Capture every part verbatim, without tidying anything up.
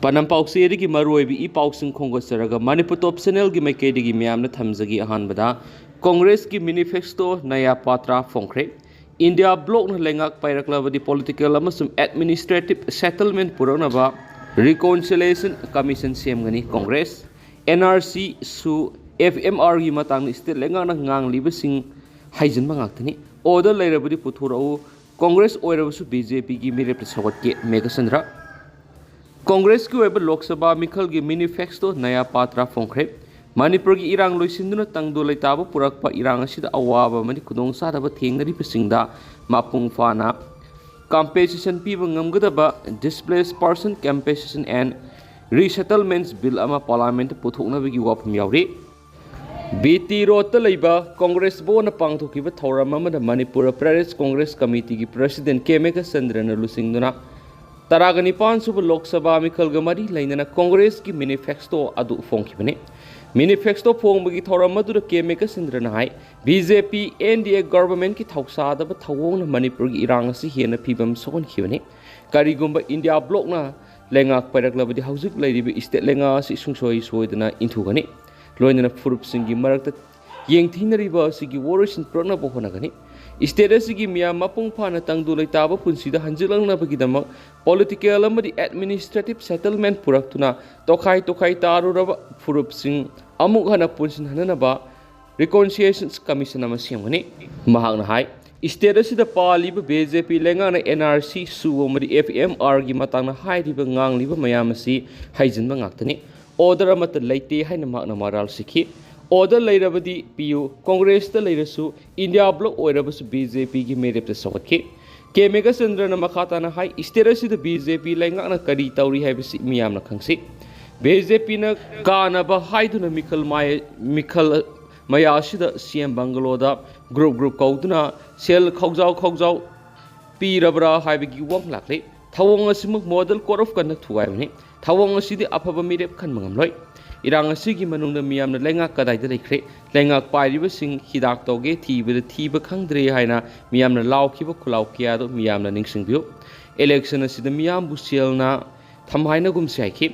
ꯄꯥꯎꯆꯦꯗꯒꯤ ꯃꯔꯨꯑꯣꯏꯕ ꯏ ꯄꯥꯎꯁꯤꯡ ꯈꯣꯝꯒꯠꯆꯔꯒ ꯃꯅꯤꯄꯨꯔ ꯇꯣꯞ ꯆꯦꯅꯦꯜꯒꯤ ꯃꯥꯏꯀꯩꯗꯒꯤ ꯃꯌꯥꯝꯅ ꯊꯝꯖꯒꯦ꯫ ꯑꯍꯥꯟꯕꯗ ꯀꯣꯡꯒ꯭ꯔꯦꯁꯀꯤ ꯃꯦꯅꯤꯐꯦꯁꯇꯣ ꯅꯌꯥ ꯄꯥꯇ꯭ꯔꯥ ꯐꯣꯡꯈ꯭ꯔꯦ꯫ ꯏꯟꯗꯤꯌꯥ ꯕ꯭ꯂꯣꯛꯅ ꯂꯩꯉꯥꯛ ꯄꯥꯏꯔꯛꯂꯕꯗꯤ ꯄꯣꯂꯤꯇꯤꯀꯦꯜ ꯑꯃꯁꯨꯡ ꯑꯦꯗꯃꯤꯅꯤꯁꯇ꯭ꯔꯦꯇꯤꯞ ꯁꯦꯇꯜꯃꯦꯟ ꯄꯨꯔꯛꯅꯕ ꯔꯤꯀꯣꯟꯁꯤꯂꯤꯌꯦꯁꯟ ꯀꯃꯤꯁꯟ ꯁꯦꯝꯒꯅꯤ꯫ ꯀꯣꯡꯒ꯭ꯔꯦꯁ ꯑꯦꯟ ꯑꯥꯔ ꯁꯤ ꯁꯨ ꯑꯦꯐ ꯑꯦꯝ ꯑꯥꯔꯒꯤ ꯃꯇꯥꯡꯗ ꯁ꯭ꯇꯦꯠ ꯂꯩꯉꯥꯛꯅ ꯉꯥꯡꯂꯤꯕꯁꯤꯡ ꯍꯥꯏꯖꯤꯟꯕ ꯉꯥꯛꯇꯅꯤ꯫ ꯑꯣꯔꯗꯔ ꯂꯩꯔꯕꯗꯤ ꯄꯨꯊꯣꯔꯛꯎ꯫ ꯀꯣꯡꯒ꯭ꯔꯦꯁ ꯑꯣꯏꯔꯕꯁꯨ ꯕꯤ ꯖꯦ ꯄꯤꯒꯤ ꯃꯤꯔꯦꯞꯇ ꯁꯧꯒꯠꯀꯦ꯫ ꯃꯦꯘꯆꯟꯗ꯭ꯔ꯫ ꯀꯣꯡꯒ꯭ꯔꯦꯁꯀꯤ ꯑꯣꯏꯕ ꯂꯣꯛ ꯁꯚꯥ ꯃꯤꯈꯜꯒꯤ ꯃꯦꯅꯤꯐꯦꯁꯇꯣ ꯅꯌꯥ ꯄꯥꯇ꯭ꯔꯥ ꯐꯣꯡꯈ꯭ꯔꯦ꯫ ꯃꯅꯤꯄꯨꯔꯒꯤ ꯏꯔꯥꯡ ꯂꯣꯏꯁꯤꯟꯗꯨꯅ ꯇꯪꯗꯨ ꯂꯩꯇꯥꯕ ꯄꯨꯔꯛꯄ ꯏꯔꯥꯡ ꯑꯁꯤꯗ ꯑꯋꯥꯕ ꯑꯃꯗꯤ ꯈꯨꯗꯣꯡꯆꯥꯗꯕ ꯊꯦꯡꯅꯔꯤꯕꯁꯤꯡꯗ ꯃꯄꯨꯡ ꯐꯥꯅ ꯀꯝꯄꯦꯟꯁꯦꯁꯟ ꯄꯤꯕ ꯉꯝꯒꯗꯕ Displaced Person Compensation and Resettlements Bill ꯑꯃ ꯄꯥꯔꯂꯤꯌꯥꯃꯦꯟꯠꯇ ꯄꯨꯊꯣꯛꯅꯕꯒꯤ ꯋꯥꯐꯝ ꯌꯥꯎꯔꯤ꯫ ꯕꯤ ꯇꯤ ꯔꯣꯗꯇ ꯂꯩꯕ ꯀꯣꯡꯒ꯭ꯔꯦꯁ ꯚꯋꯟꯗ ꯄꯥꯡꯊꯣꯛꯈꯤꯕ ꯊꯧꯔꯝ ꯑꯃꯗ ꯃꯅꯤꯄꯨꯔ ꯄ꯭ꯔꯗꯦꯁ ꯀꯣꯡꯒ꯭ꯔꯦꯁ ꯀꯃꯤꯇꯤꯒꯤ ꯄ꯭ꯔꯁꯤꯗꯦꯟꯠ ꯀꯦ ꯃꯦꯘꯆꯟꯗ꯭ꯔꯅ ꯂꯨꯆꯤꯡꯗꯨꯅ ꯇꯔꯥꯒ ꯅꯤꯄꯥꯟ ꯁꯨꯕ ꯂꯣꯛ ꯁꯚꯥ ꯃꯤꯈꯜꯒ ꯃꯔꯤ ꯂꯩꯅꯅ ꯀꯣꯡꯒ꯭ꯔꯦꯁꯀꯤ ꯃꯦꯅꯤꯐꯦꯁꯇꯣ ꯑꯗꯨ ꯐꯣꯡꯈꯤꯕꯅꯤ꯫ ꯃꯦꯅꯤꯐꯦꯁꯇꯣ ꯐꯣꯡꯕꯒꯤ ꯊꯧꯔꯝ ꯑꯗꯨꯗ ꯀꯦ ꯃꯦꯘꯆꯟꯗ꯭ꯔꯅ ꯍꯥꯏ, B J P N D A ꯒꯚꯔꯟꯃꯦꯟꯠꯀꯤ ꯊꯧꯁꯥꯗꯕ ꯊꯧꯑꯣꯡꯅ ꯃꯅꯤꯄꯨꯔꯒꯤ ꯏꯔꯥꯡ ꯑꯁꯤ ꯍꯦꯟꯅ ꯐꯤꯕꯝ ꯁꯣꯛꯍꯟꯈꯤꯕꯅꯤ꯫ ꯀꯔꯤꯒꯨꯝꯕ ꯏꯟꯗꯤꯌꯥ ꯕ꯭ꯂꯣꯛꯅ ꯂꯩꯉꯥꯛ ꯄꯥꯏꯔꯛꯂꯕꯗꯤ ꯍꯧꯖꯤꯛ ꯂꯩꯔꯤꯕ ꯁ꯭ꯇꯦꯠ ꯂꯩꯉꯥꯛ ꯑꯁꯤ ꯁꯨꯡꯁꯣꯏ ꯁꯣꯏꯗꯅ ꯏꯟꯊꯨꯒꯅꯤ꯫ ꯂꯣꯏꯅꯅ ꯐꯨꯔꯨꯞꯁꯤꯡꯒꯤ ꯃꯔꯛꯇ ꯌꯦꯡꯊꯤꯅꯔꯤꯕ ꯑꯁꯤꯒꯤ ꯋꯥꯔꯣꯏꯁꯤꯟ ꯄꯨꯔꯛꯅꯕ ꯍꯣꯠꯅꯒꯅꯤ꯫ ꯁ꯭ꯇꯦꯠ ꯑꯁꯤꯒꯤ ꯃꯤꯌꯥꯝ ꯃꯄꯨꯡ ꯐꯥꯅ ꯇꯪꯗꯨ ꯂꯩꯇꯥꯕ ꯄꯨꯟꯁꯤꯗ ꯍꯟꯖꯤꯜꯂꯛꯅꯕꯒꯤꯗꯃꯛ ꯄꯣꯂꯤꯇꯤꯀꯦꯜ ꯑꯃꯗꯤ ꯑꯦꯗꯃꯤꯅꯤꯁꯇ꯭ꯔꯦꯇꯤꯞ ꯁꯦꯇꯜꯃꯦꯟꯠ ꯄꯨꯔꯛꯇꯨꯅ ꯇꯣꯈꯥꯏ ꯇꯣꯈꯥꯏ ꯇꯥꯔꯨꯔꯕ ꯐꯨꯔꯨꯞꯁꯤꯡ ꯑꯃꯨꯛ ꯍꯟꯅ ꯄꯨꯟꯁꯤꯟꯍꯟꯅꯅꯕ ꯔꯤꯀꯣꯟꯁꯤꯂꯤꯌꯦꯁꯟ ꯀꯃꯤꯁꯟ ꯑꯃ ꯁꯦꯝꯒꯅꯤ꯫ ꯃꯍꯥꯛꯅ ꯍꯥꯏ, ꯁ꯭ꯇꯦꯠ ꯑꯁꯤꯗ ꯄꯥꯜꯂꯤꯕ ꯕꯤ ꯖꯦ ꯄꯤ ꯂꯩꯉꯥꯛꯅ ꯑꯦꯟ ꯑꯥꯔ ꯁꯤ ꯁꯨ ꯑꯃꯗꯤ ꯑꯦꯐ ꯑꯦꯝ ꯑꯥꯔꯒꯤ ꯃꯇꯥꯡꯗ ꯍꯥꯏꯔꯤꯕ ꯉꯥꯡꯂꯤꯕ ꯃꯌꯥꯝ ꯑꯁꯤ ꯍꯥꯏꯖꯤꯟꯕ ꯉꯥꯛꯇꯅꯤ꯫ ꯑꯣꯔꯗꯔ ꯑꯃꯠꯇ ꯂꯩꯇꯦ ꯍꯥꯏꯅ ꯃꯍꯥꯛꯅ ꯃꯔꯥꯜ ꯁꯤꯈꯤ꯫ ꯑꯣꯔꯗꯔ ꯂꯩꯔꯕꯗꯤ ꯄꯤꯌꯨ꯫ ꯀꯣꯡꯒ꯭ꯔꯦꯁꯇ ꯂꯩꯔꯁꯨ, ꯏꯟꯗꯤꯌꯥ ꯕ꯭ꯂꯣꯛ ꯑꯣꯏꯔꯕꯁꯨ ꯕꯤ ꯖꯦ ꯄꯤꯒꯤ ꯃꯤꯔꯦꯞꯇ ꯁꯧꯒꯠꯈꯤ꯫ ꯀꯦ ꯃꯦꯘꯆꯟꯗ꯭ꯔꯅ ꯃꯈꯥ ꯇꯥꯅ ꯍꯥꯏ, ꯁ꯭ꯇꯦꯠ ꯑꯁꯤꯗ ꯕꯤ ꯖꯦ ꯄꯤ ꯂꯩꯉꯥꯛꯅ ꯀꯔꯤ ꯇꯧꯔꯤ ꯍꯥꯏꯕꯁꯤ ꯃꯤꯌꯥꯝꯅ ꯈꯪꯁꯤ꯫ ꯕꯤ ꯖꯦ ꯄꯤꯅ ꯀꯥꯅꯕ ꯍꯥꯏꯗꯨꯅ ꯃꯤꯈꯜ ꯃꯥꯏ-, ꯃꯤꯈꯜ ꯃꯌꯥ ꯑꯁꯤꯗ ꯁꯤ ꯑꯦꯝ ꯕꯪꯒꯂꯣꯗ ꯒ꯭ꯔꯨꯞ ꯒ꯭ꯔꯨꯞ ꯀꯧꯗꯨꯅ ꯁꯦꯜ ꯈꯧꯖꯥꯎ ꯈꯧꯖꯥꯎ ꯄꯤꯔꯕ꯭ꯔꯥ ꯍꯥꯏꯕꯒꯤ ꯋꯥꯐꯝ ꯂꯥꯛꯂꯤ꯫ ꯊꯧꯑꯣꯡ ꯑꯁꯤꯃꯛ ꯃꯣꯗꯦꯜ ꯀꯣꯗ ꯑꯣꯐ ꯀꯟꯗꯛ ꯊꯨꯒꯥꯏꯕꯅꯤ꯫ ꯊꯧꯑꯣꯡ ꯑꯁꯤꯗꯤ ꯑꯐꯕ ꯃꯤꯔꯦꯞ ꯈꯟꯕ ꯉꯝꯂꯣꯏ꯫ ꯏꯔꯥꯡ ꯑꯁꯤꯒꯤ ꯃꯅꯨꯡꯗ ꯃꯤꯌꯥꯝꯅ ꯂꯩꯉꯥꯛ ꯀꯗꯥꯏꯗ ꯂꯩꯈ꯭ꯔꯦ? ꯂꯩꯉꯥꯛ ꯄꯥꯏꯔꯤꯕꯁꯤꯡ ꯍꯤꯗꯥꯛ ꯇꯧꯒꯦ ꯊꯤꯕꯗ ꯊꯤꯕ ꯈꯪꯗ꯭ꯔꯦ ꯍꯥꯏꯅ ꯃꯤꯌꯥꯝꯅ ꯂꯥꯎꯈꯤꯕ ꯈꯨꯂꯥꯎ ꯀꯌꯥꯗꯨ ꯃꯤꯌꯥꯝꯅ ꯅꯤꯡꯁꯤꯡꯕꯤꯌꯨ꯫ ꯏꯂꯦꯛꯁꯟ ꯑꯁꯤꯗ ꯃꯤꯌꯥꯝꯕꯨ ꯁꯦꯜꯅ ꯊꯝꯍꯥꯏꯅꯒꯨꯝꯁꯤ ꯍꯥꯏꯈꯤ꯫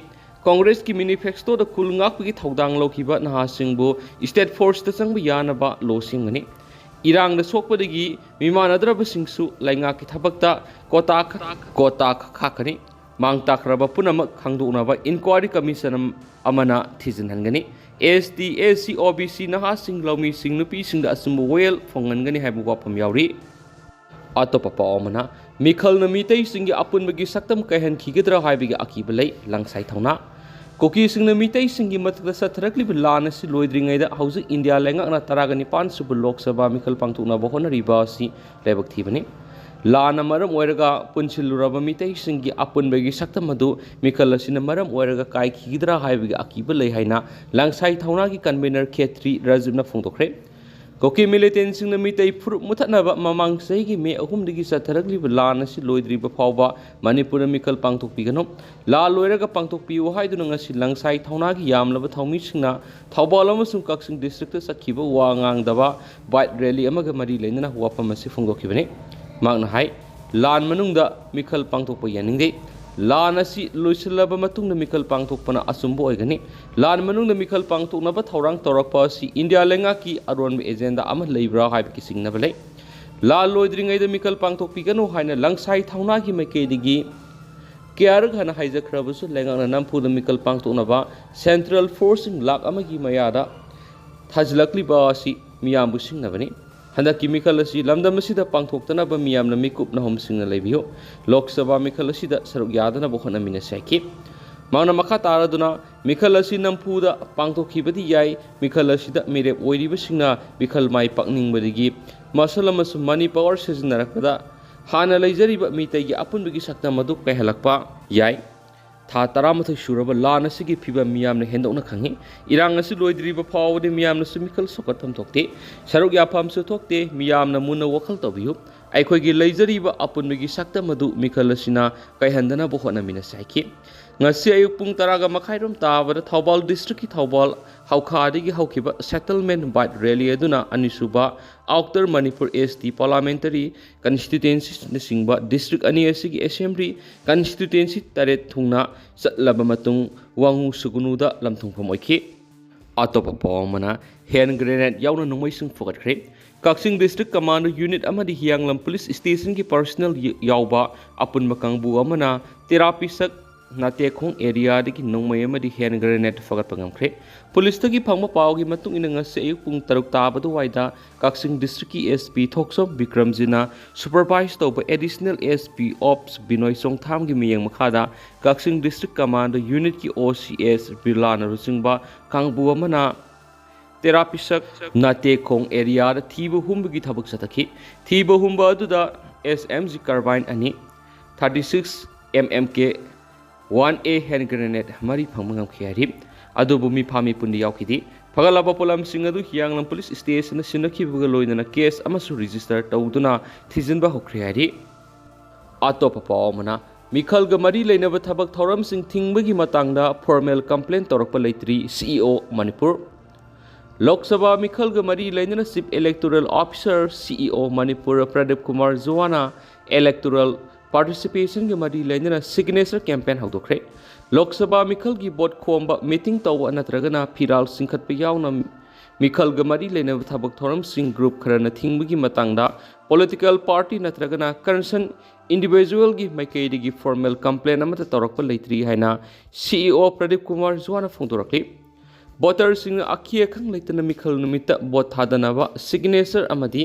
ꯀꯣꯡꯒ꯭ꯔꯦꯁꯀꯤ ꯃꯦꯅꯤꯐꯦꯁꯇꯣꯗ ꯈꯨꯜ ꯉꯥꯛꯄꯒꯤ ꯊꯧꯗꯥꯡ ꯂꯧꯈꯤꯕ ꯅꯍꯥꯁꯤꯡꯕꯨ ꯁ꯭ꯇꯦꯠ ꯐꯣꯔꯁꯇ ꯆꯪꯕ ꯌꯥꯅꯕ ꯂꯣ ꯁꯦꯝꯒꯅꯤ꯫ ꯏꯔꯥꯡꯗ ꯁꯣꯛꯄꯗꯒꯤ ꯃꯤꯃꯥꯟꯅꯗ꯭ꯔꯕꯁꯤꯡꯁꯨ ꯂꯩꯉꯥꯛꯀꯤ ꯊꯕꯛꯇ ꯀꯣꯇꯥ ꯈ-, ꯀꯣꯇꯥ ꯈ-, ꯈꯥꯛꯀꯅꯤ꯫ ꯃꯥꯡ ꯇꯥꯛꯈ꯭ꯔꯕ ꯄꯨꯝꯅꯃꯛ ꯈꯪꯗꯣꯛꯅꯕ ꯏꯟꯀ꯭ꯋꯥꯔꯤ ꯀꯃꯤꯁꯟ ꯑꯃ-, ꯑꯃꯅ ꯊꯤꯖꯤꯟꯍꯟꯒꯅꯤ꯫ ꯑꯦꯁ ꯇꯤ, ꯑꯦꯁ ꯁꯤ, ꯑꯣ ꯕꯤ ꯁꯤ, ꯅꯍꯥꯁꯤꯡ, ꯂꯧꯃꯤꯁꯤꯡ, ꯅꯨꯄꯤꯁꯤꯡꯗ ꯑꯆꯨꯝꯕ ꯋꯥꯌꯦꯜ ꯐꯪꯍꯟꯒꯅꯤ ꯍꯥꯏꯕ ꯋꯥꯐꯝ ꯌꯥꯎꯔꯤ꯫ ꯑꯇꯣꯞꯄ ꯄꯥꯎ ꯑꯃꯅ, ꯃꯤꯈꯜꯅ ꯃꯤꯇꯩꯁꯤꯡꯒꯤ ꯑꯄꯨꯟꯕꯒꯤ ꯁꯛꯇꯝ ꯀꯥꯏꯍꯟꯈꯤꯒꯗ꯭ꯔꯥ ꯍꯥꯏꯕꯒꯤ ꯑꯀꯤꯕ ꯂꯩ, ꯂꯪꯁꯥꯏ ꯊꯧꯅꯥ꯫ ꯀꯨꯀꯤꯁꯤꯡꯅ ꯃꯤꯇꯩꯁꯤꯡꯒꯤ ꯃꯊꯛꯇ ꯆꯠꯊꯔꯛꯂꯤꯕ ꯂꯥꯟ ꯑꯁꯤ ꯂꯣꯏꯗ꯭ꯔꯤꯉꯩꯗ ꯍꯧꯖꯤꯛ ꯏꯟꯗꯤꯌꯥ ꯂꯩꯉꯥꯛꯅ ꯇꯔꯥꯒ ꯅꯤꯄꯥꯟ ꯁꯨꯕ ꯂꯣꯛ ꯁꯚꯥ ꯃꯤꯈꯜ ꯄꯥꯡꯊꯣꯛꯅꯕ ꯍꯣꯠꯅꯔꯤꯕ ꯑꯁꯤ ꯂꯥꯏꯕꯛ ꯊꯤꯕꯅꯤ꯫ ꯂꯥꯟꯅ ꯃꯔꯝ ꯑꯣꯏꯔꯒ ꯄꯨꯟꯁꯤꯜꯂꯨꯔꯕ ꯃꯤꯇꯩꯁꯤꯡꯒꯤ ꯑꯄꯨꯟꯕꯒꯤ ꯁꯛꯇꯝ ꯑꯗꯨ ꯃꯤꯈꯜ ꯑꯁꯤꯅ ꯃꯔꯝ ꯑꯣꯏꯔꯒ ꯀꯥꯏꯈꯤꯒꯗ꯭ꯔꯥ ꯍꯥꯏꯕꯒꯤ ꯑꯀꯤꯕ ꯂꯩ ꯍꯥꯏꯅ ꯂꯪꯁꯥꯏ ꯊꯧꯅꯥꯒꯤ ꯀꯟꯚꯦꯅꯔ ꯈꯦꯇ꯭ꯔꯤ ꯔꯥꯖꯤꯕꯅ ꯐꯣꯡꯗꯣꯛꯈ꯭ꯔꯦ꯫ ꯀꯨꯀꯤ ꯃꯤꯂꯤꯇꯦꯟꯁꯤꯡꯅ ꯃꯤꯇꯩ ꯐꯨꯔꯨꯞ ꯃꯨꯊꯠꯅꯕ ꯃꯃꯥꯡ ꯆꯍꯤꯒꯤ ꯃꯦ ꯑꯍꯨꯝꯗꯒꯤ ꯆꯠꯊꯔꯛꯂꯤꯕ ꯂꯥꯟ ꯑꯁꯤ ꯂꯣꯏꯗ꯭ꯔꯤꯕ ꯐꯥꯎꯕ ꯃꯅꯤꯄꯨꯔꯗ ꯃꯤꯈꯜ ꯄꯥꯡꯊꯣꯛꯄꯤꯒꯅꯨ꯫ ꯂꯥꯟ ꯂꯣꯏꯔꯒ ꯄꯥꯡꯊꯣꯛꯄꯤꯌꯨ ꯍꯥꯏꯗꯨꯅ ꯉꯁꯤ ꯂꯪꯁꯥꯏ ꯊꯧꯅꯥꯒꯤ ꯌꯥꯝꯂꯕ ꯊꯧꯃꯤꯁꯤꯡꯅ ꯊꯧꯕꯥꯜ ꯑꯃꯁꯨꯡ ꯀꯛꯆꯤꯡ ꯗꯤꯁꯇ꯭ꯔꯤꯛꯇ ꯆꯠꯈꯤꯕ ꯋꯥ ꯉꯥꯡꯗꯕ ꯕꯥꯏꯛ ꯔꯦꯂꯤ ꯑꯃꯒ ꯃꯔꯤ ꯂꯩꯅꯅ ꯋꯥꯐꯝ ꯑꯁꯤ ꯐꯣꯡꯗꯣꯛꯈꯤꯕꯅꯤ꯫ ꯃꯍꯥꯛꯅ ꯍꯥꯏ, ꯂꯥꯟ ꯃꯅꯨꯡꯗ ꯃꯤꯈꯜ ꯄꯥꯡꯊꯣꯛꯄ ꯌꯥꯅꯤꯡꯗꯦ꯫ ꯂꯥꯟ ꯑꯁꯤ ꯂꯣꯏꯁꯤꯜꯂꯕ ꯃꯇꯨꯡꯗ ꯃꯤꯈꯜ ꯄꯥꯡꯊꯣꯛꯄꯅ ꯑꯆꯨꯝꯕ ꯑꯣꯏꯒꯅꯤ꯫ ꯂꯥꯟ ꯃꯅꯨꯡꯗ ꯃꯤꯈꯜ ꯄꯥꯡꯊꯣꯛꯅꯕ ꯊꯧꯔꯥꯡ ꯇꯧꯔꯛꯄ ꯑꯁꯤ ꯏꯟꯗꯤꯌꯥ ꯂꯩꯉꯥꯛꯀꯤ ꯑꯔꯣꯟꯕ ꯑꯦꯖꯦꯟꯗꯥ ꯑꯃ ꯂꯩꯕ꯭ꯔꯥ ꯍꯥꯏꯕꯒꯤ ꯆꯤꯡꯅꯕ ꯂꯩ꯫ ꯂꯥꯟ ꯂꯣꯏꯗ꯭ꯔꯤꯉꯩꯗ ꯃꯤꯈꯜ ꯄꯥꯡꯊꯣꯛꯄꯤꯒꯅꯨ ꯍꯥꯏꯅ ꯂꯪꯁꯥꯏ ꯊꯧꯅꯥꯒꯤ ꯃꯥꯏꯀꯩꯗꯒꯤ ꯀꯌꯥꯔꯛ ꯍꯟꯅ ꯍꯥꯏꯖꯈ꯭ꯔꯕꯁꯨ, ꯂꯩꯉꯥꯛꯅ ꯅꯝꯐꯨꯗ ꯃꯤꯈꯜ ꯄꯥꯡꯊꯣꯛꯅꯕ ꯁꯦꯟꯇ꯭ꯔꯦꯜ ꯐꯣꯔꯁꯁꯤꯡ ꯂꯥꯈ ꯑꯃꯒꯤ ꯃꯌꯥꯗ ꯊꯥꯖꯤꯜꯂꯛꯂꯤꯕ ꯑꯁꯤ ꯃꯤꯌꯥꯝꯕꯨ ꯁꯤꯡꯅꯕꯅꯤ꯫ ꯍꯟꯗꯛꯀꯤ ꯃꯤꯈꯜ ꯑꯁꯤ ꯂꯝꯗꯝ ꯑꯁꯤꯗ ꯄꯥꯡꯊꯣꯛꯇꯅꯕ ꯃꯤꯌꯥꯝꯅ ꯃꯤꯀꯨꯞ ꯅꯍꯨꯝꯁꯤꯡꯅ ꯂꯩꯕꯤꯌꯨ꯫ ꯂꯣꯛ ꯁꯚꯥ ꯃꯤꯈꯜ ꯑꯁꯤꯗ ꯁꯔꯨꯛ ꯌꯥꯗꯅꯕ ꯍꯣꯠꯅꯃꯤꯟꯅꯁꯤ ꯍꯥꯏꯈꯤ꯫ ꯃꯍꯥꯛꯅ ꯃꯈꯥ ꯇꯥꯔꯗꯨꯅ, ꯃꯤꯈꯜ ꯑꯁꯤ ꯅꯝꯐꯨꯗ ꯄꯥꯡꯊꯣꯛꯈꯤꯕꯗꯤ ꯌꯥꯏ꯫ ꯃꯤꯈꯜ ꯑꯁꯤꯗ ꯃꯤꯔꯦꯞ ꯑꯣꯏꯔꯤꯕꯁꯤꯡꯅ ꯃꯤꯈꯜ ꯃꯥꯏ ꯄꯥꯛꯅꯤꯡꯕꯗꯒꯤ ꯃꯁꯜ ꯑꯃꯁꯨꯡ ꯃꯅꯤ ꯄꯋꯥꯔ ꯁꯤꯖꯤꯟꯅꯔꯛꯄꯗ ꯍꯥꯟꯅ ꯂꯩꯖꯔꯤꯕ ꯃꯤꯇꯩꯒꯤ ꯑꯄꯨꯟꯕꯒꯤ ꯁꯛꯇꯝ ꯑꯗꯨ ꯀꯥꯏꯍꯜꯂꯛꯄ ꯌꯥꯏ꯫ ꯊꯥ ꯇꯔꯥꯃꯥꯊꯣꯏ ꯁꯨꯔꯕ ꯂꯥꯟ ꯑꯁꯤꯒꯤ ꯐꯤꯚꯝ ꯃꯤꯌꯥꯝꯅ ꯍꯦꯟꯗꯣꯛꯅ ꯈꯪꯏ꯫ ꯏꯔꯥꯡ ꯑꯁꯤ ꯂꯣꯏꯗ꯭ꯔꯤꯕ ꯐꯥꯎꯕꯗꯤ ꯃꯤꯌꯥꯝꯅꯁꯨ ꯃꯤꯈꯜ ꯁꯣꯛꯀꯠꯐꯝ ꯊꯣꯛꯇꯦ꯫ ꯁꯔꯨꯛ ꯌꯥꯐꯝꯁꯨ ꯊꯣꯛꯇꯦ꯫ ꯃꯤꯌꯥꯝꯅ ꯃꯨꯟꯅ ꯋꯥꯈꯜ ꯇꯧꯕꯤꯌꯨ꯫ ꯑꯩꯈꯣꯏꯒꯤ ꯂꯩꯖꯔꯤꯕ ꯑꯄꯨꯟꯕꯒꯤ ꯁꯛꯇꯝ ꯑꯗꯨ ꯃꯤꯈꯜ ꯑꯁꯤꯅ ꯀꯥꯏꯍꯟꯗꯅꯕ ꯍꯣꯠꯅꯃꯤꯟꯅꯁꯤ ꯍꯥꯏꯈꯤ꯫ ꯉꯁꯤ ꯑꯌꯨꯛ ꯄꯨꯡ ꯇꯔꯥꯒ ꯃꯈꯥꯏꯔꯣꯝ ꯇꯥꯕꯗ ꯊꯧꯕꯥꯜ district ꯀꯤ ꯊꯧꯕꯥꯜ ꯍꯧꯈꯥꯗꯒꯤ ꯍꯧꯈꯤꯕ settlement bike rally ꯑꯗꯨꯅ ꯑꯅꯤꯁꯨꯕ Outer Manipur S T parliamentary constituency ꯅꯆꯤꯡꯕ district ꯑꯅꯤ ꯑꯁꯤꯒꯤ assembly constituency ꯇꯔꯦꯠ ꯊꯨꯡꯅ ꯆꯠꯂꯕ ꯃꯇꯨꯡ ꯋꯥꯉꯨ ꯁꯨꯒꯨꯅꯨꯗ ꯂꯝꯊꯨꯡꯐꯝ ꯑꯣꯏꯈꯤ꯫ ꯑꯇꯣꯞꯄ ꯄꯥꯎ ꯑꯃꯅ, hand grenade ꯌꯥꯎꯅ ꯅꯣꯡꯃꯩꯁꯤꯡ ꯐꯨꯒꯠꯈ꯭ꯔꯦ꯫ ꯀꯛꯆꯤꯡ district commando unit ꯑꯃꯗꯤ ꯍꯤꯌꯥꯡꯂꯝ police station ꯒꯤ personnel ꯌ-, ꯌꯥꯎꯕ ꯑꯄꯨꯟꯕ ꯀꯥꯡꯕꯨ ꯑꯃꯅ ꯇꯦꯔꯥꯄꯤꯁꯛ ꯅꯥꯇꯦꯈꯣꯡ area ꯗꯒꯤ ꯅꯣꯡꯃꯩ ꯑꯃꯗꯤ hand grenade ꯐꯒꯠꯄ ꯉꯝꯈ꯭ꯔꯦ꯫ Police ꯇꯒꯤ ꯐꯪꯕ ꯄꯥꯎꯒꯤ ꯃꯇꯨꯡ ꯏꯟꯅ, ꯉꯁꯤ ꯑꯌꯨꯛ ꯄꯨꯡ ꯇꯔꯨꯛ ꯇꯥꯕ ꯑꯗꯨꯋꯥꯏꯗ ꯀꯛꯆꯤꯡ district ꯀꯤ S P ꯊꯣꯛꯆꯣꯝ ꯕꯤꯀ꯭ꯔꯝꯖꯤꯠꯅ supervise ꯇꯧꯕ additional S P ops ꯕꯤꯅꯣꯏ ꯆꯣꯡꯊꯥꯝꯒꯤ ꯃꯤꯠꯌꯦꯡ ꯃꯈꯥꯗ ꯀꯛꯆꯤꯡ district commando unit ꯀꯤ O C S ꯕꯤꯔꯂꯥꯅ ꯂꯨꯆꯤꯡꯕ ꯀꯥꯡꯕꯨ ꯑꯃꯅ ꯇꯦꯔꯥꯄꯤꯁꯛ ꯅꯥꯇꯦꯈꯣꯡ area ꯗ ꯊꯤꯕ ꯍꯨꯝꯕꯒꯤ ꯊꯕꯛ ꯆꯠꯊꯈꯤ꯫ ꯊꯤꯕ ꯍꯨꯝꯕ ꯑꯗꯨꯗ S M G carbine ꯑꯅꯤ, thirty six M M K one A hand grenade ꯃꯔꯤ ꯐꯪꯕ ꯉꯝꯈꯤ ꯍꯥꯏꯔꯤ꯫ ꯑꯗꯨꯕꯨ ꯃꯤꯐꯥ ꯃꯤꯄꯨꯟꯗꯤ ꯌꯥꯎꯈꯤꯗꯦ꯫ ꯐꯒꯠꯂꯕ ꯄꯣꯠꯂꯝꯁꯤꯡ ꯑꯗꯨ ꯍꯤꯌꯥꯡꯂꯝ police station ꯗ ꯁꯤꯟꯅꯈꯤꯕꯒ ꯂꯣꯏꯅꯅ case ꯑꯃꯁꯨ register ꯇꯧꯗꯨꯅ ꯊꯤꯖꯤꯟꯕ ꯍꯧꯈ꯭ꯔꯦ ꯍꯥꯏꯔꯤ꯫ ꯑꯇꯣꯞꯄ ꯄꯥꯎ ꯑꯃꯅ, ꯃꯤꯈꯜꯒ ꯃꯔꯤ ꯂꯩꯅꯕ ꯊꯕꯛ ꯊꯧꯔꯝꯁꯤꯡ ꯊꯤꯡꯕꯒꯤ ꯃꯇꯥꯡꯗ formal complaint ꯇꯧꯔꯛꯄ ꯂꯩꯇ꯭ꯔꯤ, C E O Manipur. Lok Sabha ꯃꯤꯈꯜꯒ ꯃꯔꯤ ꯂꯩꯅꯅ Chief Electoral Officer, C E O Manipur Pradeep Kumar ꯖꯨꯋꯥꯅ electoral participation ꯒ ꯃꯔꯤ ꯂꯩꯅꯅ signature campaign ꯍꯧꯗꯣꯛꯈ꯭ꯔꯦ꯫ ꯂꯣꯛ ꯁꯚꯥ ꯃꯤꯈꯜꯒꯤ vote ꯈꯣꯝꯕ, meeting ꯇꯧꯕ ꯅꯠꯇ꯭ꯔꯒꯅ ꯐꯤꯔꯥꯜ ꯆꯤꯡꯈꯠꯄ ꯌꯥꯎꯅ ꯃꯤꯈꯜꯒ ꯃꯔꯤ ꯂꯩꯅꯕ ꯊꯕꯛ ꯊꯧꯔꯝꯁꯤꯡ group ꯈꯔꯅ ꯊꯤꯡꯕꯒꯤ ꯃꯇꯥꯡꯗ political party ꯅꯠꯇ꯭ꯔꯒꯅ concerned individual ꯒꯤ ꯃꯥꯏꯀꯩꯗꯒꯤ formal complaint ꯑꯃꯠꯇ ꯇꯧꯔꯛꯄ ꯂꯩꯇ꯭ꯔꯤ ꯍꯥꯏꯅ C E O Pradeep Kumar ꯖꯨꯋꯥꯅ ꯐꯣꯡꯗꯣꯔꯛꯂꯤ꯫ Voter ꯁꯤꯡꯅ ꯑꯈꯤ ꯑꯈꯪ ꯂꯩꯇꯅ ꯃꯤꯈꯜ ꯅꯨꯃꯤꯠꯇ vote ꯊꯥꯗꯅꯕ signature ꯑꯃꯗꯤ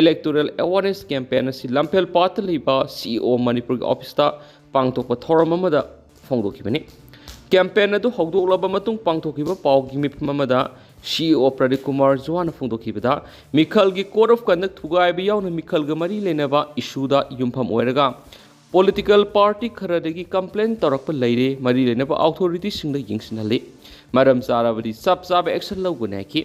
electoral awareness campaign ꯑꯁꯤ ꯂꯝꯐꯦꯜ ꯄꯥꯠꯇ ꯂꯩꯕ C E O ꯃꯅꯤꯄꯨꯔꯒꯤ office ꯇ ꯄꯥꯡꯊꯣꯛꯄ ꯊꯧꯔꯝ ꯑꯃꯗ ꯐꯣꯡꯗꯣꯛꯈꯤꯕꯅꯤ꯫ Campaign ꯑꯗꯨ ꯍꯧꯗꯣꯛꯂꯕ ꯃꯇꯨꯡ ꯄꯥꯡꯊꯣꯛꯈꯤꯕ ꯄꯥꯎꯒꯤ ꯃꯤꯐꯝ ꯑꯃꯗ C E O Pradeep Kumar ꯖꯨꯋꯥꯅ ꯐꯣꯡꯗꯣꯛꯈꯤꯕꯗ, ꯃꯤꯈꯜꯒꯤ code of conduct ꯊꯨꯒꯥꯏꯕ ꯌꯥꯎꯅ ꯃꯤꯈꯜꯒ ꯃꯔꯤ ꯂꯩꯅꯕ issue ꯗ ꯌꯨꯝꯐꯝ ꯑꯣꯏꯔꯒ political party ꯈꯔꯗꯒꯤ complaint ꯇꯧꯔꯛꯄ ꯂꯩꯔꯦ, ꯃꯔꯤ ꯂꯩꯅꯕ authority ꯁꯤꯡꯗ ꯌꯦꯡꯁꯤꯟꯍꯜꯂꯤ꯫ ꯃꯔꯝ ꯆꯥꯔꯕꯗꯤ ꯆꯞ ꯆꯥꯕ action ꯂꯧꯒꯅꯤ ꯍꯥꯏꯈꯤ꯫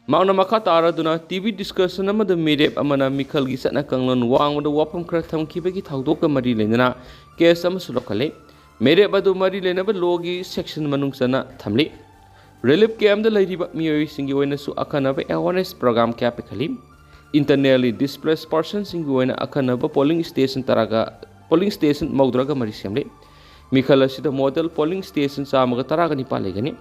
ꯃꯍꯥꯛꯅ ꯃꯈꯥ ꯇꯥꯔꯗꯨꯅ ꯇꯤ ꯚꯤ ꯗꯤꯁꯀꯁꯟ ꯑꯃꯗ ꯃꯤꯔꯦꯞ ꯑꯃꯅ ꯃꯤꯈꯜꯒꯤ ꯆꯠꯅ ꯀꯥꯡꯂꯣꯟ ꯋꯥꯡꯃꯗ ꯋꯥꯐꯝ ꯈꯔ ꯊꯝꯈꯤꯕꯒꯤ ꯊꯧꯗꯣꯛꯀ ꯃꯔꯤ ꯂꯩꯅꯅ ꯀꯦꯁ ꯑꯃꯁꯨ ꯂꯧꯈꯠꯂꯤ꯫ ꯃꯤꯔꯦꯞ ꯑꯗꯨ ꯃꯔꯤ ꯂꯩꯅꯕ ꯂꯣꯒꯤ ꯁꯦꯛꯁꯟ ꯃꯅꯨꯡ ꯆꯟꯅ ꯊꯝꯂꯤ꯫ ꯔꯤꯂꯤꯐ ꯀꯦꯝꯞꯇ ꯂꯩꯔꯤꯕ ꯃꯤꯑꯣꯏꯁꯤꯡꯒꯤ ꯑꯣꯏꯅꯁꯨ ꯑꯈꯟꯅꯕ ꯑꯦꯋꯥꯔꯅꯦꯁ ꯄ꯭ꯔꯣꯒ꯭ꯔꯥꯝ ꯀꯌꯥ ꯄꯤꯈꯠꯂꯤ꯫ ꯏꯟꯇꯔꯅꯦꯜꯂꯤ ꯗꯤꯁꯄ꯭ꯂꯦꯁ ꯄꯔꯁꯟꯁꯤꯡꯒꯤ ꯑꯣꯏꯅ ꯑꯈꯟꯅꯕ ꯄꯣꯂꯤꯡ ꯁ꯭ꯇꯦꯁꯟ ꯇꯔꯥꯒ ꯄꯣꯂꯤꯡ ꯁ꯭ꯇꯦꯁꯟ ꯃꯧꯗ꯭ꯔꯥꯒ ꯃꯔꯤ ꯁꯦꯝꯂꯤ꯫ ꯃꯤꯈꯜ ꯑꯁꯤꯗ ꯃꯣꯗꯦꯜ ꯄꯣꯂꯤꯡ ꯁ꯭ꯇꯦꯁꯟ ꯆꯥꯝꯃꯒ ꯇꯔꯥꯒ ꯅꯤꯄꯥꯜ ꯂꯩꯒꯅꯤ꯫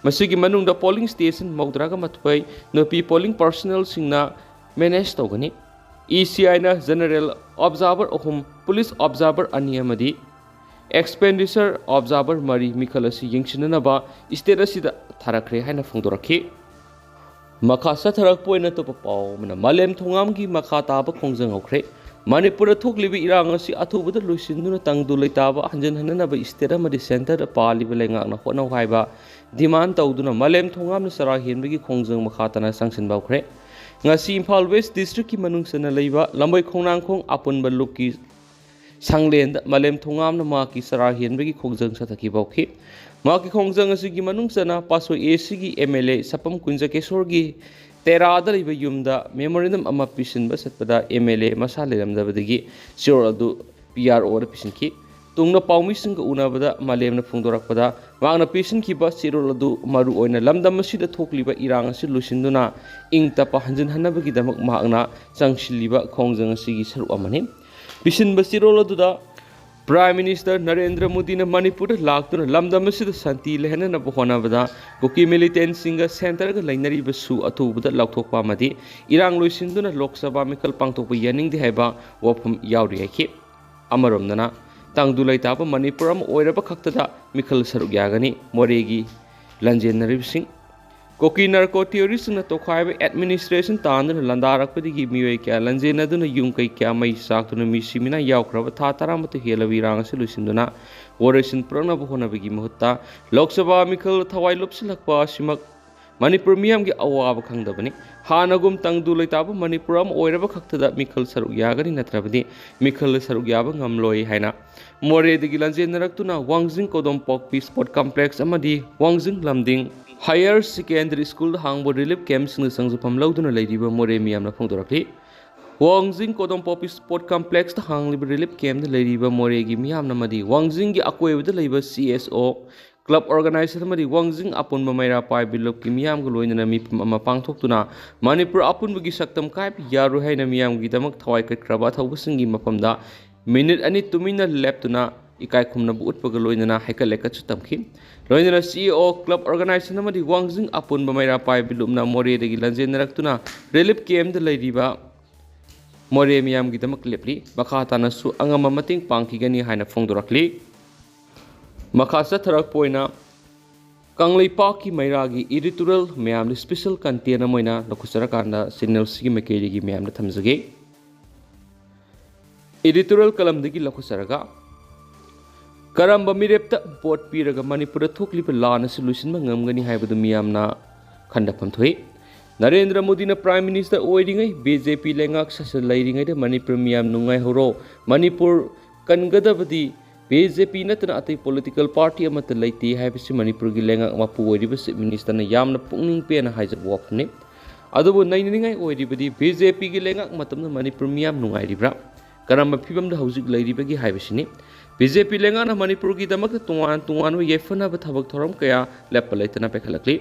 ꯃꯁꯤꯒꯤ ꯃꯅꯨꯡꯗ ꯄꯣꯂꯤꯡ ꯁ꯭ꯇꯦꯁꯟ ꯃꯧꯗ꯭ꯔꯥꯒ ꯃꯥꯊꯣꯏ ꯅꯨꯄꯤ ꯄꯣꯂꯤꯡ ꯄꯔꯁꯅꯦꯜꯁꯤꯡꯅ ꯃꯦꯅꯦꯖ ꯇꯧꯒꯅꯤ꯫ ꯏ ꯁꯤ ꯑꯥꯏꯅ ꯖꯦꯅꯔꯦꯜ ꯑꯣꯕꯖꯥꯔꯚꯔ ꯑꯍꯨꯝ, ꯄꯨꯂꯤꯁ ꯑꯣꯕꯖꯥꯔꯚꯔ ꯑꯅꯤ ꯑꯃꯗꯤ ꯑꯦꯛꯁꯄꯦꯟꯗꯤꯆꯔ ꯑꯣꯕꯖꯥꯔꯚꯔ ꯃꯔꯤ ꯃꯤꯈꯜ ꯑꯁꯤ ꯌꯦꯡꯁꯤꯟꯅꯅꯕ ꯁ꯭ꯇꯦꯠ ꯑꯁꯤꯗ ꯊꯥꯔꯛꯈ꯭ꯔꯦ ꯍꯥꯏꯅ ꯐꯣꯡꯗꯣꯔꯛꯈꯤ꯫ ꯃꯈꯥ ꯆꯠꯊꯔꯛꯄ ꯑꯣꯏꯅ ꯑꯇꯣꯞꯄ ꯄꯥꯎ ꯑꯃꯅ ꯃꯥꯂꯦꯝ ꯊꯣꯡꯉꯥꯝꯒꯤ ꯃꯈꯥ ꯇꯥꯕ ꯈꯣꯡꯖꯪ ꯍꯧꯈ꯭ꯔꯦ꯫ ꯃꯅꯤꯄꯨꯔꯗ ꯊꯣꯛꯂꯤꯕ ꯏꯔꯥꯡ ꯑꯁꯤ ꯑꯊꯨꯕꯗ ꯂꯣꯏꯁꯤꯟꯗꯨꯅ ꯇꯪꯗꯨ ꯂꯩꯇꯥꯕ ꯍꯟꯖꯤꯟꯍꯟꯅꯅꯕ ꯁ꯭ꯇꯦꯠ ꯑꯃꯗꯤ ꯁꯦꯟꯇꯔꯗ ꯄꯥꯜꯂꯤꯕ ꯂꯩꯉꯥꯛꯅ ꯍꯣꯠꯅꯧ ꯍꯥꯏꯕ ꯗꯤꯃꯥꯟ ꯇꯧꯗꯨꯅ ꯃꯥꯂꯦꯝ ꯊꯣꯡꯉꯥꯝꯅ ꯆꯔꯥ ꯍꯦꯟꯕꯒꯤ ꯈꯣꯡꯖꯪ ꯃꯈꯥ ꯇꯥꯅ ꯆꯪꯁꯤꯟꯕ ꯍꯧꯈ꯭ꯔꯦ꯫ ꯉꯁꯤ ꯏꯝꯐꯥꯜ ꯋꯦꯁ ꯗꯤꯁꯇ꯭ꯔꯤꯛꯀꯤ ꯃꯅꯨꯡ ꯆꯟꯅ ꯂꯩꯕ ꯂꯝꯕꯣꯏ ꯈꯣꯡꯅꯥꯡꯈꯣꯡ ꯑꯄꯨꯟꯕ ꯂꯨꯞꯀꯤ ꯁꯪꯂꯦꯟꯗ ꯃꯥꯂꯦꯝ ꯊꯣꯡꯉꯥꯝꯅ ꯃꯍꯥꯛꯀꯤ ꯆꯔꯥ ꯍꯦꯟꯕꯒꯤ ꯈꯣꯡꯖꯪ ꯆꯠꯊꯈꯤꯕ ꯍꯧꯈꯤ꯫ ꯃꯍꯥꯛꯀꯤ ꯈꯣꯡꯖꯪ ꯑꯁꯤꯒꯤ ꯃꯅꯨꯡ ꯆꯟꯅ ꯄꯥꯠꯁꯣꯏ ꯑꯦ ꯁꯤꯒꯤ ꯑꯦꯝ ꯑꯦꯜ ꯑꯦ ꯁꯄꯝ ꯀꯨꯟꯖꯀꯦꯁꯣꯔꯒꯤ ꯇꯦꯔꯥꯗ ꯂꯩꯕ ꯌꯨꯝꯗ ꯃꯦꯃꯣꯔꯦꯟꯗꯝ ꯑꯃ ꯄꯤꯁꯤꯟꯕ ꯆꯠꯄꯗ ꯑꯦꯝ ꯑꯦꯜ ꯑꯦ ꯃꯁꯥ ꯂꯩꯔꯝꯗꯕꯗꯒꯤ ꯆꯦꯔꯣꯜ ꯑꯗꯨ ꯄꯤ ꯑꯥꯔ ꯑꯣꯗ ꯄꯤꯁꯤꯟꯈꯤ꯫ ꯇꯨꯡꯗ ꯄꯥꯎꯃꯤꯁꯤꯡꯒ ꯎꯅꯕꯗ ꯃꯥꯂꯦꯝꯅ ꯐꯣꯡꯗꯣꯔꯛꯄꯗ, ꯃꯍꯥꯛꯅ ꯄꯤꯁꯤꯟꯈꯤꯕ ꯆꯦꯔꯣꯜ ꯑꯗꯨ ꯃꯔꯨ ꯑꯣꯏꯅ ꯂꯝꯗꯝ ꯑꯁꯤꯗ ꯊꯣꯛꯂꯤꯕ ꯏꯔꯥꯡ ꯑꯁꯤ ꯂꯣꯏꯁꯤꯟꯗꯨꯅ ꯏꯪ ꯇꯞꯄ ꯍꯟꯖꯤꯟꯍꯟꯅꯕꯒꯤꯗꯃꯛ ꯃꯍꯥꯛꯅ ꯆꯪꯁꯤꯜꯂꯤꯕ ꯈꯣꯡꯖꯪ ꯑꯁꯤꯒꯤ ꯁꯔꯨꯛ ꯑꯃꯅꯤ꯫ ꯄꯤꯁꯤꯟꯕ ꯆꯦꯔꯣꯜ ꯑꯗꯨꯗ ꯄ꯭ꯔꯥꯏꯝ ꯃꯤꯅꯤꯁꯇꯔ ꯅꯔꯦꯟꯗ꯭ꯔ ꯃꯣꯗꯤꯅ ꯃꯅꯤꯄꯨꯔꯗ ꯂꯥꯛꯇꯨꯅ ꯂꯝꯗꯝ ꯑꯁꯤꯗ ꯁꯥꯟꯇꯤ ꯂꯩꯍꯟꯅꯅꯕ ꯍꯣꯠꯅꯕꯗ ꯀꯨꯀꯤ ꯃꯤꯂꯤꯇꯦꯟꯁꯤꯡꯒ ꯁꯦꯟꯇꯔꯒ ꯂꯩꯅꯔꯤꯕꯁꯨ ꯑꯊꯨꯕꯗ ꯂꯧꯊꯣꯛꯄ ꯑꯃꯗꯤ ꯏꯔꯥꯡ ꯂꯣꯏꯁꯤꯟꯗꯨꯅ ꯂꯣꯛ ꯁꯚꯥ ꯃꯤꯈꯜ ꯄꯥꯡꯊꯣꯛꯄ ꯌꯥꯅꯤꯡꯗꯦ ꯍꯥꯏꯕ ꯋꯥꯐꯝ ꯌꯥꯎꯔꯤ ꯍꯥꯏꯈꯤ꯫ ꯑꯃꯔꯣꯝꯗꯅ, ꯇꯪꯗꯨ ꯂꯩꯇꯥꯕ ꯃꯅꯤꯄꯨꯔ ꯑꯃ ꯑꯣꯏꯔꯕ ꯈꯛꯇꯗ ꯃꯤꯈꯜ ꯁꯔꯨꯛ ꯌꯥꯒꯅꯤ꯫ ꯃꯣꯔꯦꯒꯤ ꯂꯥꯟꯖꯦꯟꯅꯔꯤꯕꯁꯤꯡ꯫ ꯀꯨꯀꯤ ꯅꯥꯔꯀꯣ ꯇꯦꯔꯣꯔꯤꯁꯁꯤꯡꯅ ꯇꯣꯈꯥꯏꯕ ꯑꯦꯗꯃꯤꯅꯤꯁꯇ꯭ꯔꯦꯁꯟ ꯇꯥꯟꯗꯨꯅ ꯂꯥꯟꯗꯥꯔꯛꯄꯗꯒꯤ ꯃꯤꯑꯣꯏ ꯀꯌꯥ ꯂꯥꯟꯖꯦꯟꯅꯗꯨꯅ ꯌꯨꯝ ꯀꯩ ꯀꯌꯥ ꯃꯩ ꯆꯥꯛꯇꯨꯅ ꯃꯤ ꯁꯤꯃꯤꯅꯥ ꯌꯥꯎꯈ꯭ꯔꯕ ꯊꯥ ꯇꯔꯥꯃꯥꯊꯣꯏ ꯍꯦꯜꯂꯕ ꯏꯔꯥꯡ ꯑꯁꯤ ꯂꯣꯏꯁꯤꯟꯗꯨꯅ ꯋꯥꯔꯣꯏꯁꯤꯟ ꯄꯨꯔꯛꯅꯕ ꯍꯣꯠꯅꯕꯒꯤ ꯃꯍꯨꯠꯇ ꯂꯣꯛ ꯁꯚꯥ ꯃꯤꯈꯜ ꯊꯋꯥꯏ ꯂꯨꯞꯁꯤꯜꯂꯛꯄ ꯑꯁꯤꯃꯛ ꯃꯅꯤꯄꯨꯔ ꯃꯤꯌꯥꯝꯒꯤ ꯑꯋꯥꯕ ꯈꯪꯗꯕꯅꯤ꯫ ꯍꯥꯟꯅꯒꯨꯝ ꯇꯪꯗꯨ ꯂꯩꯇꯥꯕ ꯃꯅꯤꯄꯨꯔ ꯑꯃ ꯑꯣꯏꯔꯕ ꯈꯛꯇꯗ ꯃꯤꯈꯜ ꯁꯔꯨꯛ ꯌꯥꯒꯅꯤ, ꯅꯠꯇ꯭ꯔꯕꯗꯤ ꯃꯤꯈꯜꯗ ꯁꯔꯨꯛ ꯌꯥꯕ ꯉꯝꯂꯣꯏ ꯍꯥꯏꯅ ꯃꯣꯔꯦꯗꯒꯤ ꯂꯥꯟꯖꯦꯟꯅꯔꯛꯇꯨꯅ ꯋꯥꯡꯖꯤꯡ ꯀꯣꯗꯣꯝꯄꯣꯛꯄꯤ ꯁ꯭ꯄꯣꯔꯠ ꯀꯝꯄ꯭ꯂꯦꯛꯁ ꯑꯃꯗꯤ ꯋꯥꯡꯖꯤꯡ ꯂꯝꯗꯤꯡ Higher Secondary School ꯗ ꯍꯥꯡꯕ relief camp ꯁꯤꯡꯗ ꯆꯪꯖꯐꯝ ꯂꯧꯗꯨꯅ ꯂꯩꯔꯤꯕ ꯃꯣꯔꯦ ꯃꯤꯌꯥꯝꯅ ꯐꯣꯡꯗꯣꯔꯛꯂꯤ꯫ ꯋꯥꯡꯖꯤꯡ ꯀꯣꯗꯣꯝ ꯄꯣꯄꯤ Sport Complex ꯇ ꯍꯥꯡꯂꯤꯕ relief camp ꯇ ꯂꯩꯔꯤꯕ ꯃꯣꯔꯦꯒꯤ ꯃꯤꯌꯥꯝꯅ ꯑꯃꯗꯤ ꯋꯥꯡꯖꯤꯡꯒꯤ ꯑꯀꯣꯏꯕꯗ ꯂꯩꯕ C S O, club organization ꯑꯃꯗꯤ ꯋꯥꯡꯖꯤꯡ ꯑꯄꯨꯟꯕ ꯃꯩꯔꯥ ꯄꯥꯏꯕꯤ ꯂꯨꯞꯀꯤ ꯃꯤꯌꯥꯝꯒ ꯂꯣꯏꯅꯅ ꯃꯤꯐꯝ ꯑꯃ ꯄꯥꯡꯊꯣꯛꯇꯨꯅ ꯃꯅꯤꯄꯨꯔ ꯑꯄꯨꯟꯕꯒꯤ ꯁꯛꯇꯝ ꯀꯥꯏꯕ ꯌꯥꯔꯣꯏ ꯍꯥꯏꯅ ꯃꯤꯌꯥꯝꯒꯤꯗꯃꯛ ꯊꯋꯥꯏ ꯀꯠꯈ꯭ꯔꯕ ꯑꯊꯧꯕꯁꯤꯡꯒꯤ ꯃꯐꯝꯗ minute ꯑꯅꯤ ꯇꯨꯃꯤꯟꯅ ꯂꯦꯞꯇꯨꯅ ꯏꯀꯥꯏ ꯈꯨꯝꯅꯕ ꯎꯠꯄꯒ ꯂꯣꯏꯅꯅ ꯍꯩꯀꯠ ꯂꯩꯀꯠꯁꯨ ꯇꯝꯈꯤ꯫ ꯂꯣꯏꯅꯅ C S O, club organization ꯑꯃꯗꯤ ꯋꯥꯡꯖꯤꯡ ꯑꯄꯨꯟꯕ ꯃꯩꯔꯥ ꯄꯥꯏꯕꯤ ꯂꯨꯞꯅ ꯃꯣꯔꯦꯗꯒꯤ ꯂꯥꯟꯖꯦꯟꯅꯔꯛꯇꯨꯅ relief camp ꯇ ꯂꯩꯔꯤꯕ ꯃꯣꯔꯦ ꯃꯤꯌꯥꯝꯒꯤꯗꯃꯛ ꯂꯦꯞꯂꯤ꯫ ꯃꯈꯥ ꯇꯥꯅꯁꯨ ꯑꯉꯝꯕ ꯃꯇꯦꯡ ꯄꯥꯡꯈꯤꯒꯅꯤ ꯍꯥꯏꯅ ꯐꯣꯡꯗꯣꯔꯛꯂꯤ꯫ ꯃꯈꯥ ꯆꯠꯊꯔꯛꯄ ꯑꯣꯏꯅ ꯀꯪꯂꯩꯄꯥꯛꯀꯤ ꯃꯩꯔꯥꯒꯤ editorial ꯃꯌꯥꯝꯗ special content ꯑꯃ ꯑꯣꯏꯅ ꯂꯧꯈꯠꯆꯔꯀꯥꯟꯗ channel ꯁꯤꯒꯤ ꯃꯥꯏꯀꯩꯗꯒꯤ ꯃꯌꯥꯝꯗ ꯊꯝꯖꯒꯦ꯫ Editorial column ꯗꯒꯤ ꯂꯧꯈꯠꯆꯔꯒ, ꯀꯔꯝꯕ ꯃꯤꯔꯦꯞꯇ vote ꯄꯤꯔꯒ ꯃꯅꯤꯄꯨꯔꯗ ꯊꯣꯛꯂꯤꯕ ꯂꯥꯟ ꯑꯁꯤ ꯂꯣꯏꯁꯤꯟꯕ ꯉꯝꯒꯅꯤ ꯍꯥꯏꯕꯗꯨ ꯃꯤꯌꯥꯝꯅ ꯈꯟꯊꯐꯝ ꯊꯣꯛꯏ꯫ ꯅꯔꯦꯟꯗ꯭ꯔ ꯃꯣꯗꯤꯅ Prime Minister ꯑꯣꯏꯔꯤꯉꯩ, B J P ꯂꯩꯉꯥꯛ ꯁꯥꯁꯟ ꯂꯩꯔꯤꯉꯩꯗ ꯃꯅꯤꯄꯨꯔ ꯃꯤꯌꯥꯝ ꯅꯨꯡꯉꯥꯏꯍꯧꯔꯣ, ꯃꯅꯤꯄꯨꯔ ꯀꯟꯒꯗꯕꯗꯤ B J P ꯅꯠꯇꯅ ꯑꯇꯩ political party ꯑꯃꯠꯇ ꯂꯩꯇꯦ ꯍꯥꯏꯕꯁꯤ ꯃꯅꯤꯄꯨꯔꯒꯤ ꯂꯩꯉꯥꯛ ꯃꯄꯨ ꯑꯣꯏꯔꯤꯕ Chief Minister ꯅ ꯌꯥꯝꯅ ꯄꯨꯛꯅꯤꯡ ꯄꯦꯟꯅ ꯍꯥꯏꯖꯕ ꯋꯥꯐꯝꯅꯤ꯫ ꯑꯗꯨꯕꯨ ꯅꯩꯅꯅꯤꯡꯉꯥꯏ ꯑꯣꯏꯔꯤꯕꯗꯤ B J P ꯒꯤ ꯂꯩꯉꯥꯛ ꯃꯇꯝꯗ ꯃꯅꯤꯄꯨꯔ ꯃꯤꯌꯥꯝ ꯅꯨꯡꯉꯥꯏꯔꯤꯕ꯭ꯔꯥ, ꯀꯔꯝꯕ ꯐꯤꯕꯝꯗ ꯍꯧꯖꯤꯛ ꯂꯩꯔꯤꯕꯒꯦ ꯍꯥꯏꯕꯁꯤꯅꯤ꯫ B J P ꯂꯩꯉꯥꯛꯅ ꯃꯅꯤꯄꯨꯔꯒꯤꯗꯃꯛꯇ ꯇꯣꯉꯥꯟ ꯇꯣꯉꯥꯟꯕ ꯌꯥꯏꯐꯅꯕ ꯊꯕꯛ ꯊꯧꯔꯝ ꯀꯌꯥ ꯂꯦꯞꯄ ꯂꯩꯇꯅ ꯄꯥꯏꯈꯠꯂꯛꯂꯤ꯫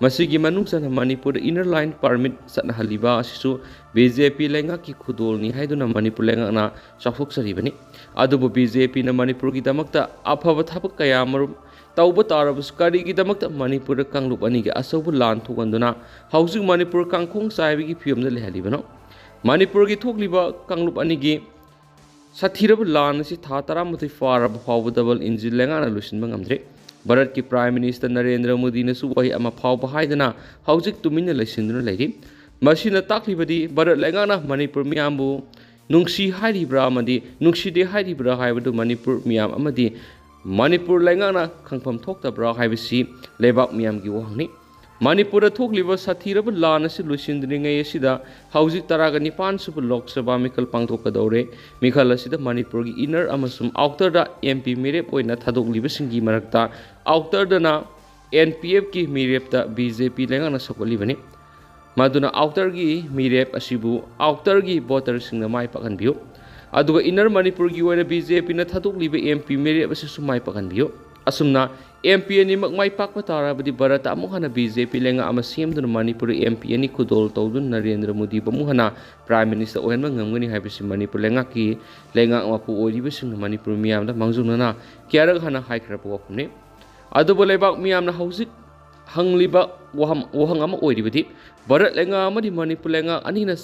ꯃꯁꯤꯒꯤ ꯃꯅꯨꯡ ꯆꯟꯅ ꯃꯅꯤꯄꯨꯔꯗ Inner Line Permit ꯆꯠꯅꯍꯜꯂꯤꯕ ꯑꯁꯤꯁꯨ B J P ꯂꯩꯉꯥꯛꯀꯤ ꯈꯨꯗꯣꯜꯅꯤ ꯍꯥꯏꯗꯨꯅ ꯃꯅꯤꯄꯨꯔ ꯂꯩꯉꯥꯛꯅ ꯆꯥꯎꯊꯣꯛꯆꯔꯤꯕꯅꯤ꯫ ꯑꯗꯨꯕꯨ B J P ꯅ ꯃꯅꯤꯄꯨꯔꯒꯤꯗꯃꯛꯇ ꯑꯐꯕ ꯊꯕꯛ ꯀꯌꯥ ꯑꯃꯔꯣꯝ ꯇꯧꯕ ꯇꯥꯔꯕꯁꯨ ꯀꯔꯤꯒꯤꯗꯃꯛꯇ ꯃꯅꯤꯄꯨꯔꯗ ꯀꯥꯡꯂꯨꯞ ꯑꯅꯤꯒꯤ ꯑꯆꯧꯕ ꯂꯥꯟ ꯊꯣꯛꯍꯟꯗꯨꯅ ꯍꯧꯖꯤꯛ ꯃꯅꯤꯄꯨꯔ ꯀꯥꯡꯈꯣꯡ ꯆꯥꯏꯕꯒꯤ ꯐꯤꯕꯝꯗ ꯂꯩꯍꯜꯂꯤꯕꯅꯣ? ꯃꯅꯤꯄꯨꯔꯒꯤ ꯊꯣꯛꯂꯤꯕ ꯀꯥꯡꯂꯨꯞ ꯑꯅꯤꯒꯤ ꯁꯥꯊꯤꯔꯕ ꯂꯥꯟ ꯑꯁꯤ ꯊꯥ ꯇꯔꯥꯃꯥꯊꯣꯏ ꯐꯥꯔꯕ ꯐꯥꯎꯕ double engine ꯂꯩꯉꯥꯛꯅ ꯂꯣꯏꯁꯤꯟꯕ ꯉꯝꯗ꯭ꯔꯦ꯫ ꯚꯥꯔꯠꯀꯤ Prime Minister ꯅꯔꯦꯟꯗ꯭ꯔ ꯃꯣꯗꯤꯅꯁꯨ ꯋꯥꯍꯩ ꯑꯃ ꯐꯥꯎꯕ ꯍꯥꯏꯗꯅ ꯍꯧꯖꯤꯛ ꯇꯨꯃꯤꯟꯅ ꯂꯩꯁꯤꯟꯗꯨꯅ ꯂꯩꯔꯤ꯫ ꯃꯁꯤꯅ ꯇꯥꯛꯂꯤꯕꯗꯤ ꯚꯥꯔꯠ ꯂꯩꯉꯥꯛꯅ ꯃꯅꯤꯄꯨꯔ ꯃꯤꯌꯥꯝꯕꯨ ꯅꯨꯡꯁꯤ ꯍꯥꯏꯔꯤꯕ꯭ꯔꯥ ꯑꯃꯗꯤ ꯅꯨꯡꯁꯤꯗꯦ ꯍꯥꯏꯔꯤꯕ꯭ꯔꯥ ꯍꯥꯏꯕꯗꯨ ꯃꯅꯤꯄꯨꯔ ꯃꯤꯌꯥꯝ ꯑꯃꯗꯤ ꯃꯅꯤꯄꯨꯔ ꯂꯩꯉꯥꯛꯅ ꯈꯪꯐꯝ ꯊꯣꯛꯇꯕ꯭ꯔꯥ ꯍꯥꯏꯕꯁꯤ ꯂꯩꯕꯥꯛ ꯃꯤꯌꯥꯝꯒꯤ ꯋꯥꯍꯪꯅꯤ꯫ ꯃꯅꯤꯄꯨꯔꯗ ꯊꯣꯛꯂꯤꯕ ꯁꯥꯊꯤꯔꯕ ꯂꯥꯟ ꯑꯁꯤ ꯂꯣꯏꯁꯤꯟꯗ꯭ꯔꯤꯉꯩ ꯑꯁꯤꯗ ꯍꯧꯖꯤꯛ ꯇꯔꯥꯒ ꯅꯤꯄꯥꯟ ꯁꯨꯕ ꯂꯣꯛ ꯁꯚꯥ ꯃꯤꯈꯜ ꯄꯥꯡꯊꯣꯛꯀꯗꯧꯔꯦ꯫ ꯃꯤꯈꯜ ꯑꯁꯤꯗ ꯃꯅꯤꯄꯨꯔꯒꯤ inner ꯑꯃꯁꯨꯡ outer ꯗ M P ꯃꯤꯔꯦꯞ ꯑꯣꯏꯅ ꯊꯥꯗꯣꯛꯂꯤꯕꯁꯤꯡꯒꯤ ꯃꯔꯛꯇ outer ꯗꯅ ꯑꯦꯟ ꯄꯤ ꯑꯦꯐꯀꯤ ꯃꯤꯔꯦꯞꯇ ꯕꯤ ꯖꯦ ꯄꯤ ꯂꯩꯉꯥꯛꯅ ꯁꯧꯒꯠꯂꯤꯕꯅꯤ꯫ ꯃꯗꯨꯅ ꯑꯥꯎꯇꯔꯒꯤ ꯃꯤꯔꯦꯞ ꯑꯁꯤꯕꯨ ꯑꯥꯎꯇꯔꯒꯤ ꯚꯣꯇꯔꯁꯤꯡꯅ ꯃꯥꯏ ꯄꯥꯛꯍꯟꯕꯤꯌꯨ꯫ ꯑꯗꯨꯒ ꯏꯟꯅꯔ ꯃꯅꯤꯄꯨꯔꯒꯤ ꯑꯣꯏꯅ ꯕꯤ ꯖꯦ ꯄꯤꯅ ꯊꯥꯗꯣꯛꯂꯤꯕ ꯑꯦꯝ ꯄꯤ ꯃꯤꯔꯦꯞ ꯑꯁꯤꯁꯨ ꯃꯥꯏ ꯄꯥꯛꯍꯟꯕꯤꯌꯨ꯫ ꯑꯁꯨꯝꯅ ꯑꯦꯝ ꯄꯤ ꯑꯅꯤꯃꯛ ꯃꯥꯏ ꯄꯥꯛꯄ ꯇꯥꯔꯕꯗꯤ ꯚꯥꯔꯠꯇ ꯑꯃꯨꯛ ꯍꯟꯅ ꯕꯤ ꯖꯦ ꯄꯤ ꯂꯩꯉꯥꯛ ꯑꯃ ꯁꯦꯝꯗꯨꯅ ꯃꯅꯤꯄꯨꯔꯗ ꯑꯦꯝ ꯄꯤ ꯑꯅꯤ ꯈꯨꯗꯣꯜ ꯇꯧꯗꯨꯅ ꯅꯔꯦꯟꯗ꯭ꯔ ꯃꯣꯗꯤꯕꯨ ꯑꯃꯨꯛ ꯍꯟꯅ ꯄ꯭ꯔꯥꯏꯝ ꯃꯤꯅꯤꯁꯇꯔ ꯑꯣꯏꯍꯟꯕ ꯉꯝꯒꯅꯤ ꯍꯥꯏꯕꯁꯤ ꯃꯅꯤꯄꯨꯔ ꯂꯩꯉꯥꯛꯀꯤ ꯂꯩꯉꯥꯛ ꯃꯄꯨ ꯑꯣꯏꯔꯤꯕꯁꯤꯡꯅ ꯃꯅꯤꯄꯨꯔ ꯃꯤꯌꯥꯝꯗ ꯃꯥꯡꯖꯧꯅꯅ ꯀꯌꯥꯔꯛ ꯍꯥꯟꯅ ꯍꯥꯏꯈ꯭ꯔꯕ ꯋꯥꯐꯝꯅꯤ꯫ ꯑꯗꯨꯕꯨ ꯂꯩꯕꯥꯛ ꯃꯤꯌꯥꯝꯅ ꯍꯧꯖꯤꯛ ꯍꯪꯂꯤꯕ ꯋꯥꯍꯪ, ꯋꯥꯍꯪ ꯑꯃ ꯑꯣꯏꯔꯤꯕꯗꯤ, ꯚꯥꯔꯠ ꯂꯩꯉꯥꯛ ꯑꯃꯗꯤ ꯃꯅꯤꯄꯨꯔ ꯂꯩꯉꯥꯛ ꯑꯅꯤꯅ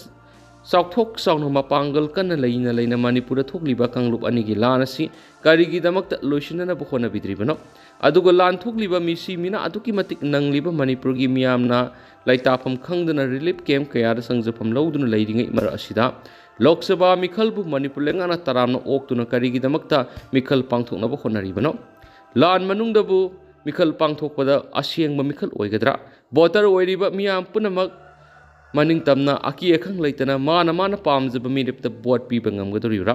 ꯆꯥꯎꯊꯣꯛ ꯆꯥꯎꯅ ꯃꯄꯥꯡꯒꯜ ꯀꯟꯅ ꯂꯩꯅ ꯂꯩꯅ ꯃꯅꯤꯄꯨꯔꯗ ꯊꯣꯛꯂꯤꯕ ꯀꯥꯡꯂꯨꯞ ꯑꯅꯤꯒꯤ ꯂꯥꯟ ꯑꯁꯤ ꯀꯔꯤꯒꯤꯗꯃꯛꯇ ꯂꯣꯏꯁꯤꯟꯅꯅꯕ ꯍꯣꯠꯅꯕꯤꯗ꯭ꯔꯤꯕꯅꯣ? ꯑꯗꯨꯒ ꯂꯥꯟ ꯊꯣꯛꯂꯤꯕ ꯃꯤꯁꯤ ꯃꯤꯅꯥ ꯑꯗꯨꯛꯀꯤ ꯃꯇꯤꯛ ꯅꯪꯂꯤꯕ ꯃꯅꯤꯄꯨꯔꯒꯤ ꯃꯤꯌꯥꯝꯅ ꯂꯩꯇꯥꯐꯝ ꯈꯪꯗꯅ ꯔꯤꯂꯤꯐ ꯀꯦꯝꯞ ꯀꯌꯥꯗ ꯆꯪꯖꯐꯝ ꯂꯧꯗꯨꯅ ꯂꯩꯔꯤꯉꯩ ꯃꯔꯛ ꯑꯁꯤꯗ, ꯂꯣꯛ ꯁꯚꯥ ꯃꯤꯈꯜꯕꯨ ꯃꯅꯤꯄꯨꯔ ꯂꯩꯉꯥꯛꯅ ꯇꯔꯥꯝꯅ ꯑꯣꯛꯇꯨꯅ ꯀꯔꯤꯒꯤꯗꯃꯛꯇ ꯃꯤꯈꯜ ꯄꯥꯡꯊꯣꯛꯅꯕ ꯍꯣꯠꯅꯔꯤꯕꯅꯣ? ꯂꯥꯟ ꯃꯅꯨꯡꯗꯕꯨ ꯃꯤꯈꯜ ꯄꯥꯡꯊꯣꯛꯄꯗ ꯑꯁꯦꯡꯕ ꯃꯤꯈꯜ ꯑꯣꯏꯒꯗ꯭ꯔꯥ? ꯚꯣꯇꯔ ꯑꯣꯏꯔꯤꯕ ꯃꯤꯌꯥꯝ ꯄꯨꯝꯅꯃꯛ ꯃꯅꯤꯡ ꯇꯝꯅ ꯑꯀꯤ ꯑꯈꯪ ꯂꯩꯇꯅ ꯃꯥꯅ ꯃꯥꯅ ꯄꯥꯝꯖꯕ ꯃꯤꯔꯦꯞꯇ ꯚꯣꯠ ꯄꯤꯕ ꯉꯝꯒꯗꯧꯔꯤꯕ꯭ꯔꯥ?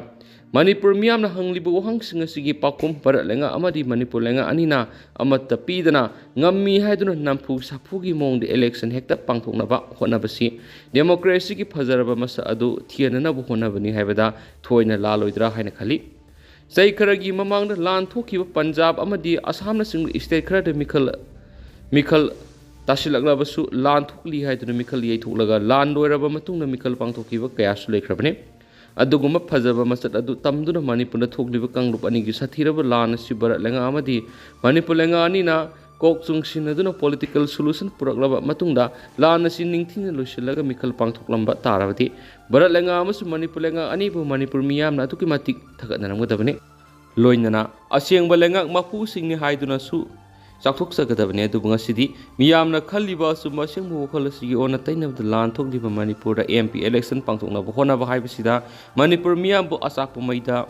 ꯃꯅꯤꯄꯨꯔ ꯃꯤꯌꯥꯝꯅ ꯍꯪꯂꯤꯕ ꯋꯥꯍꯪꯁꯤꯡ ꯑꯁꯤꯒꯤ ꯄꯥꯎꯈꯨꯝ ꯚꯥꯔꯠ ꯂꯩꯉꯥꯛ ꯑꯃꯗꯤ ꯃꯅꯤꯄꯨꯔ ꯂꯩꯉꯥꯛ ꯑꯅꯤꯅ ꯑꯃꯠꯇ ꯄꯤꯗꯅ, ꯉꯝꯃꯤ ꯍꯥꯏꯗꯨꯅ ꯅꯝꯐꯨ ꯁꯥꯐꯨꯒꯤ ꯃꯑꯣꯡꯗ ꯏꯂꯦꯛꯁꯟ ꯍꯦꯛꯇ ꯄꯥꯡꯊꯣꯛꯅꯕ ꯍꯣꯠꯅꯕꯁꯤ ꯗꯦꯃꯣꯀ꯭ꯔꯦꯁꯤꯒꯤ ꯐꯖꯔꯕ ꯃꯁꯛ ꯑꯗꯨ ꯊꯤꯍꯟꯅꯅꯕ ꯍꯣꯠꯅꯕꯅꯤ ꯍꯥꯏꯕꯗ ꯊꯣꯏꯅ ꯂꯥꯜꯂꯣꯏꯗ꯭ꯔꯥ ꯍꯥꯏꯅ ꯈꯜꯂꯤ꯫ ꯆꯍꯤ ꯈꯔꯒꯤ ꯃꯃꯥꯡꯗ ꯂꯥꯟ ꯊꯣꯛꯈꯤꯕ ꯄꯟꯖꯥꯕ ꯑꯃꯗꯤ ꯑꯁꯥꯝꯅꯆꯤꯡꯕ ꯁ꯭ꯇꯦꯠ ꯈꯔꯗ ꯃꯤꯈꯜ, ꯃꯤꯈꯜ ꯇꯥꯁꯤꯜꯂꯛꯂꯕꯁꯨ, ꯂꯥꯟ ꯊꯣꯛꯂꯤ ꯍꯥꯏꯗꯨꯅ ꯃꯤꯈꯜ ꯌꯩꯊꯣꯛꯂꯒ ꯂꯥꯟ ꯂꯣꯏꯔꯕ ꯃꯇꯨꯡꯗ ꯃꯤꯈꯜ ꯄꯥꯡꯊꯣꯛꯈꯤꯕ ꯀꯌꯥꯁꯨ ꯂꯩꯈ꯭ꯔꯕꯅꯤ꯫ ꯑꯗꯨꯒꯨꯝꯕ ꯐꯖꯕ ꯃꯁꯛ ꯑꯗꯨ ꯇꯝꯗꯨꯅ ꯃꯅꯤꯄꯨꯔꯗ ꯊꯣꯛꯂꯤꯕ ꯀꯥꯡꯂꯨꯞ ꯑꯅꯤꯒꯤ ꯁꯥꯊꯤꯔꯕ ꯂꯥꯟ ꯑꯁꯤ ꯚꯥꯔꯠ ꯂꯩꯉꯥꯛ ꯑꯃꯗꯤ ꯃꯅꯤꯄꯨꯔ ꯂꯩꯉꯥꯛ ꯑꯅꯤꯅ ꯀꯣꯛ ꯆꯨꯡꯁꯤꯟꯅꯗꯨꯅ political solution ꯄꯨꯔꯛꯂꯕ ꯃꯇꯨꯡꯗ ꯂꯥꯟ ꯑꯁꯤ ꯅꯤꯡꯊꯤꯅ ꯂꯣꯏꯁꯤꯜꯂꯒ ꯃꯤꯈꯜ ꯄꯥꯡꯊꯣꯛꯂꯝꯕ ꯇꯥꯔꯕꯗꯤ, ꯚꯥꯔꯠ ꯂꯩꯉꯥꯛ ꯑꯃꯁꯨꯡ ꯃꯅꯤꯄꯨꯔ ꯂꯩꯉꯥꯛ ꯑꯅꯤꯕꯨ ꯃꯅꯤꯄꯨꯔ ꯃꯤꯌꯥꯝꯅ ꯑꯗꯨꯛꯀꯤ ꯃꯇꯤꯛ ꯊꯥꯒꯠꯅꯔꯝꯒꯗꯕꯅꯤ꯫ ꯂꯣꯏꯅꯅ ꯑꯁꯦꯡꯕ ꯂꯩꯉꯥꯛ ꯃꯄꯨꯁꯤꯡꯅꯤ ꯍꯥꯏꯗꯨꯅꯁꯨ ꯆꯥꯎꯊꯣꯛꯆꯒꯗꯕꯅꯤ꯫ ꯑꯗꯨꯕꯨ ꯉꯁꯤꯗꯤ ꯃꯤꯌꯥꯝꯅ ꯈꯜꯂꯤꯕ ꯑꯆꯨꯝꯕ ꯑꯁꯦꯡꯕ ꯋꯥꯈꯜ ꯑꯁꯤꯒꯤ ꯑꯣꯟꯅ ꯇꯩꯅꯕꯗ ꯂꯥꯟ ꯊꯣꯛꯂꯤꯕ ꯃꯅꯤꯄꯨꯔꯗ ꯑꯦꯝ ꯄꯤ election ꯄꯥꯡꯊꯣꯛꯅꯕ ꯍꯣꯠꯅꯕ ꯍꯥꯏꯕꯁꯤꯗ ꯃꯅꯤꯄꯨꯔ ꯃꯤꯌꯥꯝꯕꯨ ꯑꯆꯥꯛꯄ ꯃꯩꯗ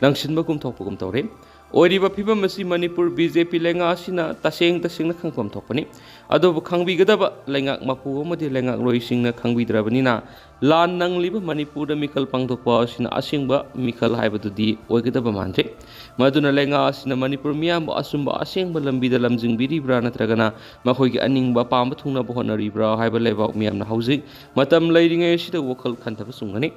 ꯂꯪꯁꯤꯟꯕꯒꯨꯝ ꯊꯣꯛꯄꯒꯨꯝ ꯇꯧꯔꯦ꯫ ꯑꯣꯏꯔꯤꯕ ꯐꯤꯕꯝ ꯑꯁꯤ ꯃꯅꯤꯄꯨꯔ ꯕꯤ ꯖꯦ ꯄꯤ ꯂꯩꯉꯥꯛ ꯑꯁꯤꯅ ꯇꯁꯦꯡ ꯇꯁꯦꯡꯅ ꯈꯪꯐꯝ ꯊꯣꯛꯄꯅꯤ꯫ ꯑꯗꯨꯕꯨ ꯈꯪꯕꯤꯒꯗꯕ ꯂꯩꯉꯥꯛ ꯃꯄꯨ ꯑꯃꯗꯤ ꯂꯩꯉꯥꯛꯂꯣꯏꯁꯤꯡꯅ ꯈꯪꯕꯤꯗ꯭ꯔꯕꯅꯤꯅ, ꯂꯥꯟ ꯅꯪꯂꯤꯕ ꯃꯅꯤꯄꯨꯔꯗ ꯃꯤꯈꯜ ꯄꯥꯡꯊꯣꯛꯄ ꯑꯁꯤꯅ ꯑꯁꯦꯡꯕ ꯃꯤꯈꯜ ꯍꯥꯏꯕꯗꯨꯗꯤ ꯑꯣꯏꯒꯗꯕ ꯃꯥꯟꯗ꯭ꯔꯦ꯫ ꯃꯗꯨꯅ ꯂꯩꯉꯥꯛ ꯑꯁꯤꯅ ꯃꯅꯤꯄꯨꯔ ꯃꯤꯌꯥꯝꯕꯨ ꯑꯆꯨꯝꯕ ꯑꯁꯦꯡꯕ ꯂꯝꯕꯤꯗ ꯂꯝꯖꯤꯡꯕꯤꯔꯤꯕ꯭ꯔꯥ, ꯅꯠꯇ꯭ꯔꯒꯅ ꯃꯈꯣꯏꯒꯤ ꯑꯅꯤꯡꯕ ꯑꯄꯥꯝꯕ ꯊꯨꯡꯅꯕ ꯍꯣꯠꯅꯔꯤꯕ꯭ꯔꯥ ꯍꯥꯏꯕ ꯂꯩꯕꯥꯛ ꯃꯤꯌꯥꯝꯅ ꯍꯧꯖꯤꯛ ꯃꯇꯝ ꯂꯩꯔꯤꯉꯩ ꯑꯁꯤꯗ ꯋꯥꯈꯜ ꯈꯟꯊꯕ ꯆꯨꯝꯒꯅꯤ꯫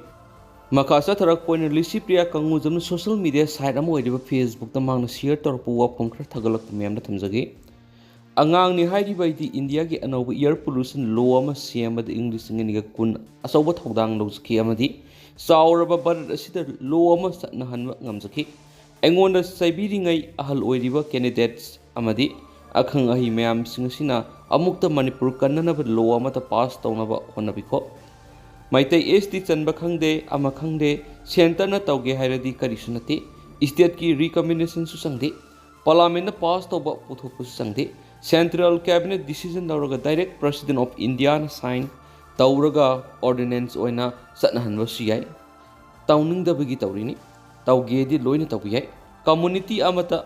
ꯃꯈꯥ ꯆꯠꯊꯔꯛꯄ ꯑꯣꯏꯅ ꯂꯤꯁꯤꯄ꯭ꯔꯤꯌꯥ ꯀꯪꯉꯨꯖꯝꯅ ꯁꯣꯁꯤꯌꯦꯜ ꯃꯤꯗꯤꯌꯥ ꯁꯥꯏꯠ ꯑꯃ ꯑꯣꯏꯔꯤꯕ ꯐꯦꯁꯕꯨꯛꯇ ꯃꯍꯥꯛꯅ ꯁꯤꯌꯔ ꯇꯧꯔꯛꯄ ꯋꯥꯐꯝ ꯈꯔ ꯊꯥꯒꯠꯂꯛꯄ ꯃꯌꯥꯝꯗ ꯊꯝꯖꯒꯦ꯫ ꯑꯉꯥꯡꯅꯤ ꯍꯥꯏꯔꯤꯕ ꯑꯩꯗꯤ ꯏꯟꯗꯤꯌꯥꯒꯤ ꯑꯅꯧꯕ ꯏꯌꯔ ꯄꯣꯂꯨꯁꯟ ꯂꯣ ꯑꯃ ꯁꯦꯝꯕꯗ ꯏꯪ ꯂꯤꯁꯤꯡ ꯑꯅꯤꯒ ꯀꯨꯟ ꯑꯆꯧꯕ ꯊꯧꯗꯥꯡ ꯂꯧꯖꯈꯤ ꯑꯃꯗꯤ ꯆꯥꯎꯔꯕ ꯚꯥꯔꯠ ꯑꯁꯤꯗ ꯂꯣ ꯑꯃ ꯆꯠꯅꯍꯟꯕ ꯉꯝꯖꯈꯤ꯫ ꯑꯩꯉꯣꯟꯗ ꯆꯩꯕꯤꯔꯤꯉꯩ ꯑꯍꯜ ꯑꯣꯏꯔꯤꯕ ꯀꯦꯟꯗꯤꯗꯦꯠꯁ ꯑꯃꯗꯤ ꯑꯈꯪ ꯑꯍꯩ ꯃꯌꯥꯝꯁꯤꯡ ꯑꯁꯤꯅ ꯑꯃꯨꯛꯇ ꯃꯅꯤꯄꯨꯔ ꯀꯟꯅꯅꯕ ꯂꯣ ꯑꯃꯠꯇ ꯄꯥꯁ ꯇꯧꯅꯕ ꯍꯣꯠꯅꯕꯤꯈꯣ꯫ ꯃꯩꯇꯩ ꯑꯦꯁ ꯇꯤ ꯆꯟꯕ ꯈꯪꯗꯦ, ꯑꯃ ꯈꯪꯗꯦ, ꯁꯦꯟꯇꯔꯅ ꯇꯧꯒꯦ ꯍꯥꯏꯔꯗꯤ ꯀꯔꯤꯁꯨ ꯅꯠꯇꯦ, ꯏꯁꯇꯦꯠꯀꯤ ꯔꯤꯀꯃꯦꯟꯗꯦꯁꯟꯁꯨ ꯆꯪꯗꯦ, ꯄꯥꯔꯂꯥꯃꯦꯟꯅ ꯄꯥꯁ ꯇꯧꯕ ꯄꯨꯊꯣꯛꯄꯁꯨ ꯆꯪꯗꯦ꯫ ꯁꯦꯟꯇ꯭ꯔꯦꯜ ꯀꯦꯕꯤꯅꯦꯠ ꯗꯤꯁꯤꯖꯟ ꯂꯧꯔꯒ direct president of Indian sign ꯇꯧꯔꯒ ꯑꯣꯔꯗꯤꯅꯦꯟꯁ ꯑꯣꯏꯅ ꯆꯠꯅꯍꯟꯕꯁꯨ ꯌꯥꯏ꯫ ꯇꯧꯅꯤꯡꯗꯕꯒꯤ ꯇꯧꯔꯤꯅꯤ, ꯇꯧꯒꯦꯗꯤ ꯂꯣꯏꯅ ꯇꯧꯕ ꯌꯥꯏ꯫ ꯀꯝꯃꯨꯅꯤꯇꯤ ꯑꯃꯠꯇ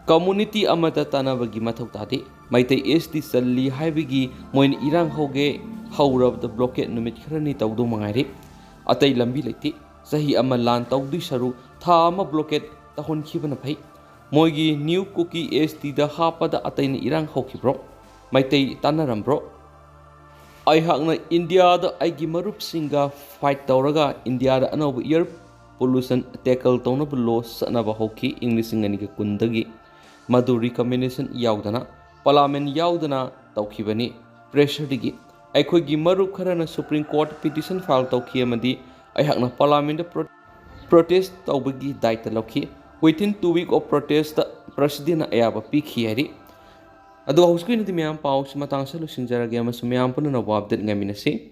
ꯀꯝꯃꯨꯅꯤꯇꯤ ꯑꯃꯠꯇ ꯇꯥꯟꯅꯕꯒꯤ ꯃꯊꯧ ꯇꯥꯗꯦ꯫ ꯃꯩꯇꯩ ꯑꯦꯁ ꯇꯤ ꯆꯜꯂꯤ ꯍꯥꯏꯕꯒꯤ ꯃꯣꯏꯅ ꯏꯔꯥꯡ ꯍꯧꯒꯦ ꯍꯧꯔꯕꯗ ꯕ꯭ꯂꯣꯀꯦꯠ ꯅꯨꯃꯤꯠ ꯈꯔꯅꯤ ꯇꯧꯗꯧ ꯃꯉꯥꯏꯔꯦ꯫ ꯑꯇꯩ ꯂꯝꯕꯤ ꯂꯩꯇꯦ꯫ ꯆꯍꯤ ꯑꯃ ꯂꯥꯟ ꯇꯧꯗꯣꯏ ꯁꯔꯨꯛ ꯊꯥ ꯑꯃ ꯕ꯭ꯂꯣꯀꯦꯠ ꯇꯧꯍꯟꯈꯤꯕꯅ ꯐꯩ꯫ ꯃꯣꯏꯒꯤ ꯅ꯭ꯌꯨ ꯀꯨꯀꯤ ꯑꯦꯁ ꯇꯤꯗ ꯍꯥꯞꯄꯗ ꯑꯇꯩꯅ ꯏꯔꯥꯡ ꯍꯧꯈꯤꯕ꯭ꯔꯣ? ꯃꯩꯇꯩ ꯇꯥꯟꯅꯔꯝꯕ꯭ꯔꯣ? ꯑꯩꯍꯥꯛꯅ ꯏꯟꯗꯤꯌꯥꯗ ꯑꯩꯒꯤ ꯃꯔꯨꯞꯁꯤꯡꯒ ꯐꯥꯏꯠ ꯇꯧꯔꯒ ꯏꯟꯗꯤꯌꯥꯗ ꯑꯅꯧꯕ ꯏꯌꯔ ꯄꯣꯂꯨꯁꯟ ꯇꯦꯀꯜ ꯇꯧꯅꯕ ꯂꯣ ꯆꯠꯅꯕ ꯍꯧꯈꯤ ꯏꯪ ꯂꯤꯁꯤꯡ ꯑꯅꯤꯒ ꯀꯨꯟꯗꯒꯤ꯫ ꯃꯗꯨ ꯔꯤꯀꯃꯦꯟꯗꯦꯁꯟ ꯌꯥꯎꯗꯅ, ꯄꯥꯔꯂꯥꯃꯦꯟ ꯌꯥꯎꯗꯅ ꯇꯧꯈꯤꯕꯅꯤ꯫ ꯄ꯭ꯔꯦꯁꯔꯗꯒꯤ ꯑꯩꯈꯣꯏꯒꯤ ꯃꯔꯨꯞ ꯈꯔꯅ ꯁꯨꯄ꯭ꯔꯤꯝ ꯀꯣꯔꯠ ꯄꯤꯇꯤꯁꯟ ꯐꯥꯏꯜ ꯇꯧꯈꯤ ꯑꯃꯗꯤ ꯑꯩꯍꯥꯛꯅ ꯄꯥꯔꯂꯥꯃꯦꯟꯗ ꯄ꯭ꯔꯣ-, ꯄ꯭ꯔꯣꯇꯦꯁ ꯇꯧꯕꯒꯤ ꯗꯥꯏꯇ ꯂꯧꯈꯤ꯫ Within two week of protest ꯄ꯭ꯔꯁꯤꯗꯦꯟꯅ ꯑꯌꯥꯕ ꯄꯤꯈꯤ ꯍꯥꯏꯔꯤ꯫ ꯑꯗꯣ ꯍꯧꯖꯤꯛꯀꯤ ꯑꯣꯏꯅꯗꯤ ꯃꯌꯥꯝ ꯄꯥꯎꯁꯤ ꯃꯇꯥꯡꯁꯤꯗ ꯂꯣꯏꯁꯤꯟꯖꯔꯒꯦ ꯑꯃꯁꯨꯡ ꯃꯌꯥꯝ ꯄꯨꯟꯅ ꯑꯅꯧꯕ ꯑꯞꯗꯦꯠ ꯉꯥꯏꯃꯤꯟꯅꯁꯤ꯫